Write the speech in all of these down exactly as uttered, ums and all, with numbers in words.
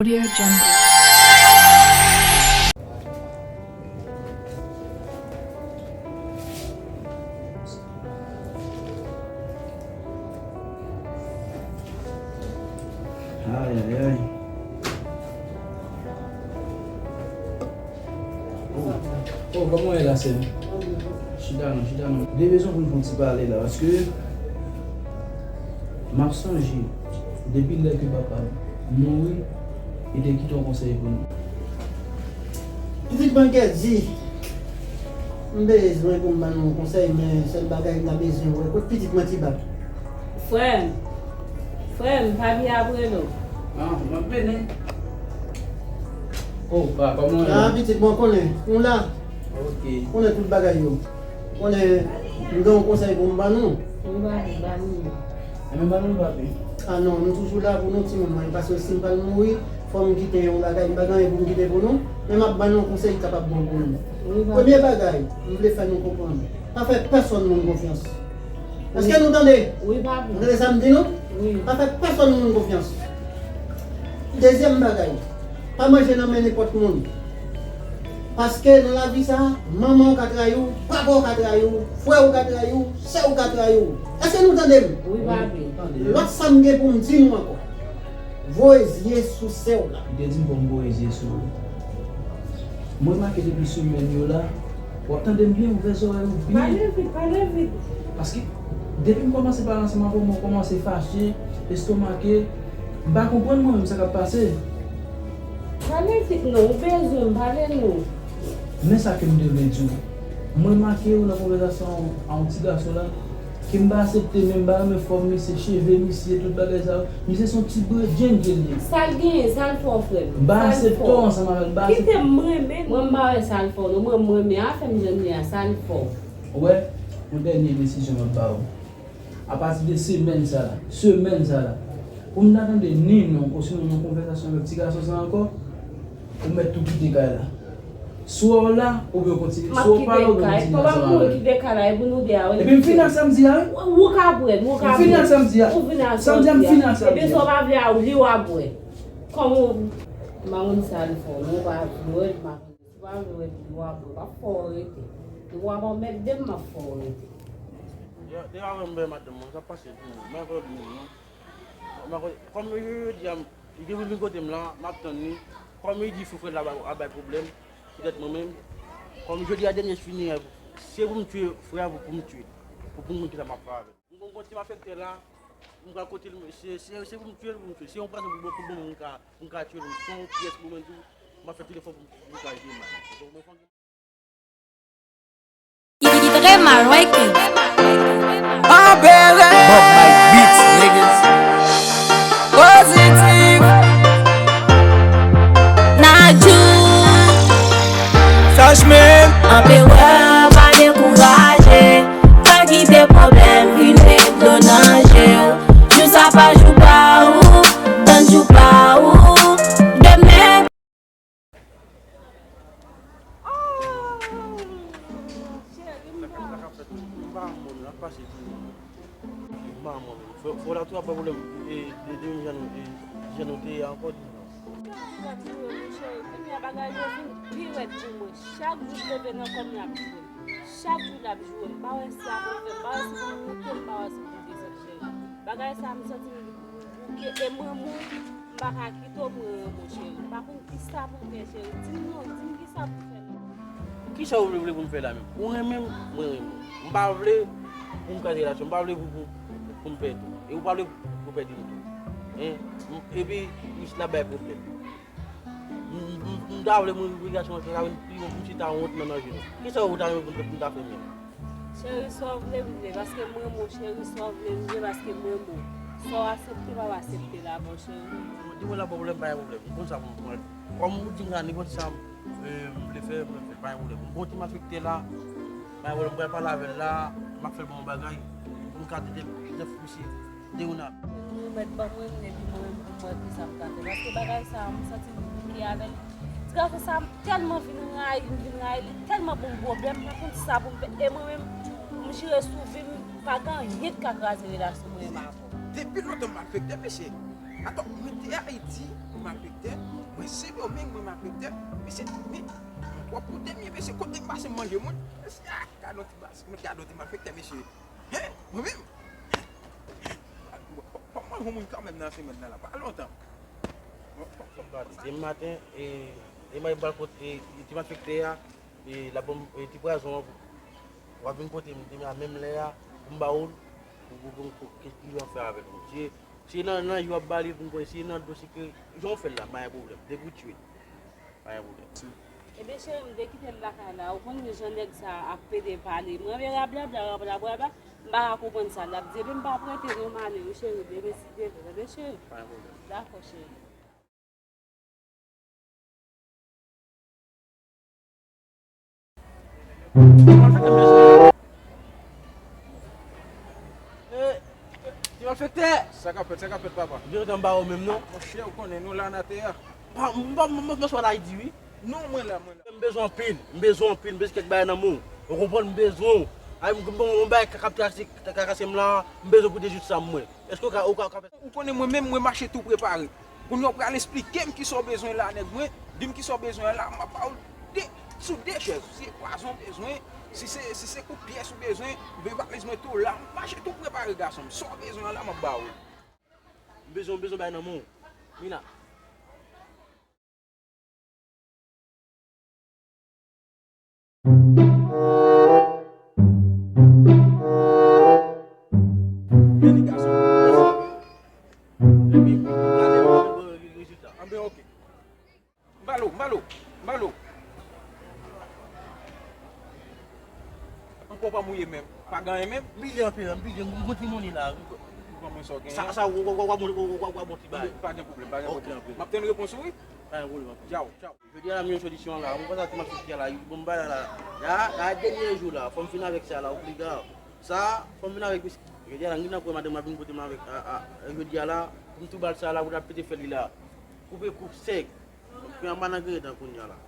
Audio Jungle. Ay, ay, ay. Oh, oh, kòman w ye la, sè m? Chita non, chita non. De rezon pou n fè yon ti pale la, paske m ap sonje depi lè ke papa m mouri, li te kite yon konsèy pou nou. Pitit mwen, Kèdi, m bezwen pou m ban nou yon konsèy, men sèl bagay m ta bezwen wè, kot pitit mwen, Tibak? Frè m, frè m, pa bliye ap rele w. Ah, m ap vini. Oh, pa, kòman w ye? Ah, pitit, bon, konnen, nou la. Ok. Konnen tout bagay yo. Konnen, m gen yon konsèy pou m ban nou. Wi, papi, ban nou. Enben, ban nou, papi. Ah non, nou toujou la pou nou, timoun mwen, paske si m pral mouri, fò m kite yon bagay, m pa gen anyen pou m kite pou nou, men m ap ban nou yon konsèy ki kapab bon pou nou. Wi, papi. Premye bagay, m vle fè nou konprann, pa fè pèsonn moun konfyans. Èske nou tande? Wi, papi. Nou tande sa m di nou? Wi. Pa fè pèsonn moun konfyans. Dezyèm bagay, pa manje nan men nenpòt moun. Paske nan lavi sa, manman w ka trayi w, papa w ka trayi w, frè w ka trayi w, sè w ka trayi w. Èske nou tande m? Wi, papi. Lòt sa m gen pou m di nou ankò. Voye zye sou sè w la. Li te di m pou m voye zye sou ou. Mwen make depi semèn yo la, w ap tande m byen, ouvè zòrèy ou byen. Pale vit, pale vit. Paske depi m kòmanse pale ansanm avè w, mwen kòmanse fache, estomake. M pa konprann mwen menm sa k ap pase. Pale vit non, ou bezwen m, pale non. Men sa ke m te vle di w. Mwen make w nan konvèsasyon a yon ti gason la, ke m pa aksepte, men m pa renmen fòm misye, cheve misye, tout bagay sa yo. Misye se yon ti bredjenn ke l ye. Sa l genyen, sa l fè w, frè m? M pa aksepte w ansanm avè l, m pa aksepte. Kite m, m renmen l. Mwen, m pa wè sa l fè w non, mwen, m renmen afè m jan l ye a, sa l fè w? Ou wè, yon dènye desizyon m ap ba w. Apati de semèn sa la, semèn sa la, pou m ta tande ni non, osinon yon konvèsasyon avèk ti gason sa ankò, ou mèt tou kite kay la. Swa w la, oubyen w kontinye. Swa w pa la, oubyen w kontinye ansanm avè l. Kòman pou mwen kite kay la, e pou nou de a, wi. Epi m fini ak sa m di a, wi. Ou ka bwè, ou ka bwè. M fini ak sa m di a, wi. Ou vini ak sa w di a. Sa m di a, m fini ak sa m di a. Epi sa w pa vle a, ou li w a bwè. Kòman w, m pa konn sa l fè w, non, ou pa vle wè l, m pa konn. Si w pa vle wè li, w ap, w ap fè w rete. Ou ap anmède m, m ap fè w rete. Depi, depi avè m bèl madanm mwen, sa pase pou mwen. Mwen konn moun non. Mwen konn, kòm yo, yo, yo di a, li te vin kote m la, m ap tann li. Kòm li di fou frè l la ap bay pwoblèm, petèt mwen menm. Kòm jodi a dènye fini, se pou m tiye frè a, pou, pou m tiye l. Pou, pou m konn kisa m ap fè avè l. M gon, gon ti malfektè la, m pral kote l, se, se, se pou m tiye l, pou m tiye l. Se yon pwazon pou, pou bon, m ka, m ka tiye l. Se yon pyès pou mwen tou, m ap fè tout efò pou, pou m ka jere mal. Li trè mal, wi, Ken. Anperè. Bob Mike Beats, niggas. Pozitif. Najou. Flash man. Anperè, pa dekouraje. Pa kite pwoblèm vin met dlo nan je w. Jou sa pa jou pa ou, tann jou pa ou. Demen. Oh, cheri, m pa. M pa moun, ap pase tou. M pa moun. Fò, fò la tou ap bay pwoblèm. E, de, de menm jan nou, e, jan nou te ye ankò, di non. Cheri, m ap jwe, mon cheri. Kounye a bagay yo vin pi rèd pou mwen. Chak jou m leve nan kò m, l ap jwe. Chak jou l ap jwe. M pa wè si apre fè, m pa wè si pou m moute, m pa wè si pou m desann, cheri. Bagay sa, m santi m bouke, e m renmen w, m pa ka kite w, m renmen w, cheri. M pa konn kisa pou m fè, cheri. Di m non, di m kisa pou m fè non. Kisa w vle, vle pou m fè la menm? Ou renmen m, mwen renmen w. M pa vle pou m kraze relasyon, m pa vle pou, pou, pou m pèdi w. E ou pa vle pou, pou pèdi m tou. Hein? M, epi, Rich la bay pwoblèm. M, m, m ta vle mwen relasyon an sa vin pi bon pou m chita wont nan manje nou. Kisa ou ta renmen pou m, pou m ta fè menm? Cheri, sa w vle m vle, paske m renmen w, cheri, sa w vle m vle, paske m renmen w. Sa w aksepte, pa w aksepte la, bon, cheri. Di mwen la, pwoblèm, pa gen pwoblèm. M konn sa pou m pran. Kòm ou di m sa, nenpòt sa, e, m vle fè, m vle fè, pa gen pwoblèm. M gon ti malfektè la, pa gen pwoblèm, m pral pale avè l la, m ap fè l bon bagay, pou m ka tete jèf misye. Deyoun ap. Nou mèt ban mwen, epi mwen menm pou m wè kisa m ka fè. Paske bagay sa a, m santi m bouke avè l. Ti gason sa a, m tèlman vin rayi l, m vin rayi l, li tèlman ban m pwoblèm, m pa konn sa pou m fè. E mwen menm, m jire sou vi m, pa gen anyen ki ka kraze relasyon mwen menm avè w. Depi lontan m malfektè, mesye. Atò, mwen te Ayiti, Malfektè, mwen Sendomeng, mwen malfektè. Mesye, men, mwen twò pote m ye, mesye, kote m pase m manje moun. Mesye, ah, gade yon ti bas, mwen gade yon ti malfektè, mesye. Hen? Mwen menm? Pa, pa, pa manje yon moun kanmenm nan semèn nan la, pa lontan. Demen maten, e, demen m pral kote, e, ti malfektè a, e, l ap ban m, e, ti pwazon an, w ap vin kote m demen a menm lè a, pou m ba ou l, pou, pou, pou, pou, kèk li an fè avè l. Si, si nan, nan jou w ap ba li, pou m konnen, si nan dlo, si ke, jan w fè l la, pa gen pwoblèm. Depi w tchwe, pa gen pwoblèm. Ebyen, cheri m, dekite l lakay la. Ou konn jan nèg sa a ap pede pale. Mwen, rablabla, rablabla, m pa ka konprann sa l ap di. Ebyen, m pa prete non, m ale, wi, cheri. Demen, si Dye vle, tande, cheri. Pa gen pwoblèm. Dakò, cheri. Ti malfektè, m bezwen. Eh, ti malfektè! Sa k ap fèt, sa k ap fèt, papa? M te kontan m ba ou menm, non. Monchè, ou konnen, nou la n atè a. Pa, m pa, m, m, m sot Ayiti, wi. Non, mwen la, mwen la. M bezwen anpil, m bezwen anpil, m bezwen kèk bagay nan men w. Ou konprann, m bezwen w. Ay, m, m, m, yon bagay k ap trakase, trakase m la, m bezwen pou de jout sa mwen. Èske w ka, ou ka, ou ka fè sa? Ou konnen mwen menm, mwen mache tou prepare. Kounye a w pral esplike m kisa w bezwen la, nèg mwen. Di m kisa w bezwen la, m ap ba ou de, sou de chèz. Si se pwazon w bezwen, si se, si se kout pyès ou bezwen, men valiz mwen tou la. M mache tou prepare, gason m. Sa w bezwen an la, m ap ba ou l. M bezwen, m bezwen bay nan men w. Mina. Anben, ok. M ba l ou, m ba l ou, m ba l ou. Ankò pa mouye menm, pa gen anyen menm. M bliye anpil, m bliye, m gon ti monnen la. Ou ban mwen sa w genyen. Sa, sa, w, w, w, w, w, w, w, w, w, bon ti bagay. Pa gen pwoblèm, pa gen pwoblèm. M ap tann repons ou, wi. Pa gen pwoblèm. Tchaw, tchaw. Jodi a la, m jwenn solisyon la. Mwen konsa ti mache fè la, bon bagay la. La, la, dènye jou la, fò m fin avèk sa la, obliga. Sa, fò m fin avèk misye. Jodi a la, m gen nan kwè madanm mwen vin kote m avèk, a, a, jodi a la, pou m tou ba l sa la, pou l ap pete fè li la. Koupe kou sèk. Mwen anba nan grenn tan kounye a la.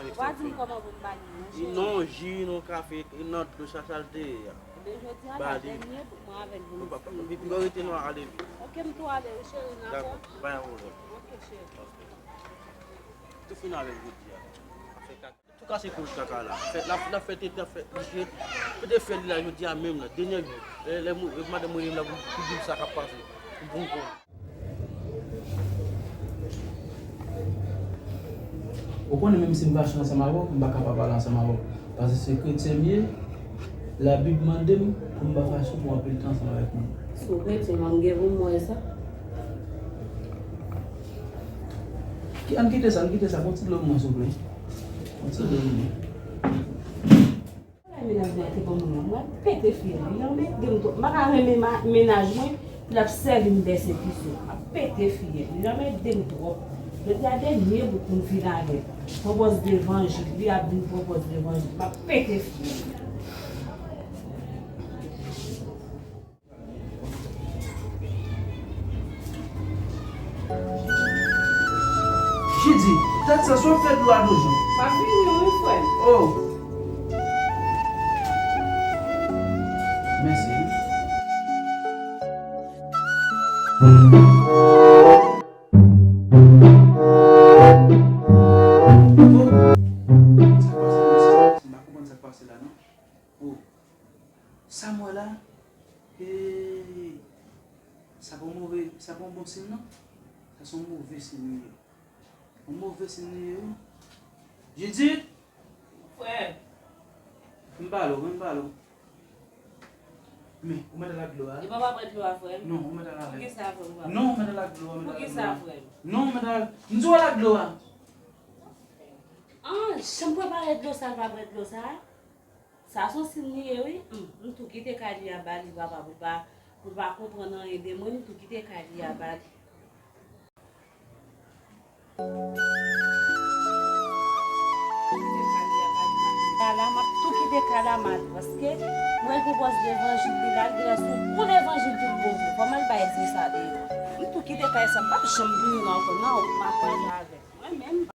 Ou pa di m kòman pou m ba li, non, cheri. Non, ji, non, kafe, nan dlo, sa, sa l te ye a. Ebyen, jodi a la, dènye bout mwen avè l vin isit. Pi, pi, pi, rete non, ale vit. Ok, m tou ale, wi, cheri, n a... Dakò, pa gen pwoblèm. Ok, cheri. Tou fin avè l jodi a. Tou kase koul kaka la. Fè, l ap, l ap fè tete, l ap fè, misye, pete fè li la, jodi a menm la, dènye jou. Lè, lè, lè madanm mwen la pou, pou di m sa k ap pase. Pou, pou, pou. Ou konnen, menm si m fache ansanm avè w, m pa ka pa pale ansanm avè w. Paske se kretyen m ye, Labib mande m pou m pa fache pou anpil tan ansanm avèk moun. Si w kretyen, m gen pou m wè sa. Ki, ann kite sa, ann kite sa. Pran ti dlo pou mwen, souple. Pran ti dlo pou mwen. Bagay mennaj mwen te ban mwen an, mwen pete fiyèl li, l anmède m twòp. M pa ka renmen ma-, mennaj mwen, l ap sèvi m bèse pise. M ap pete fiyèl li, l anmède m twòp. Jodi a dènye bout pou m fin avè l. Pran pòz levanjil, li ap vin pran pòz levanjil. M ap pete fiyèl li. Jidi, tèt sa, sa w ap fè dlo a toujou? M ap vini wi, frè m. Oh. Mèsi. Sa k pase la, mèsi, mèsi. M pa konprann sa k pase la, non. Oh. Sa m wè la, eh, sa pa yon move, sa pa yon bon siy, non. Sa se yon move siy li ye. Yon move siy li ye, wi. Jidit! Frè m. M pale w, m pale w. Men, ou mèt al ak dlo a. E pa w ap pran dlo a, frè m? Non, ou mèt al avè l. Poukisa, frè m, ou pa... Non, ou mèt al ak dlo a, ou mèt al ak dlo a. Poukisa, frè m? Non, ou mèt al ak, m di w al ak dlo a. An, jan m prepare dlo sa, l pa pran dlo sa. Sa se yon siy li ye wi. Hum, m tou kite kay li a ba li, papa, pou l pa, pou l pa konprann anyen de mwen, m tou kite kay li a ba li. Kite kay li a ba li, Kay la, m ap tou kite kay la, m al, paske m wè l pou bòz levanjil li la, l genlè se yon bon levanjil ki pou bòz. Fò m al bay zye sa deyò. M tou kite kay sa, m p ap janm vini la ankò, non, m ap pale avè l. Mwen menm,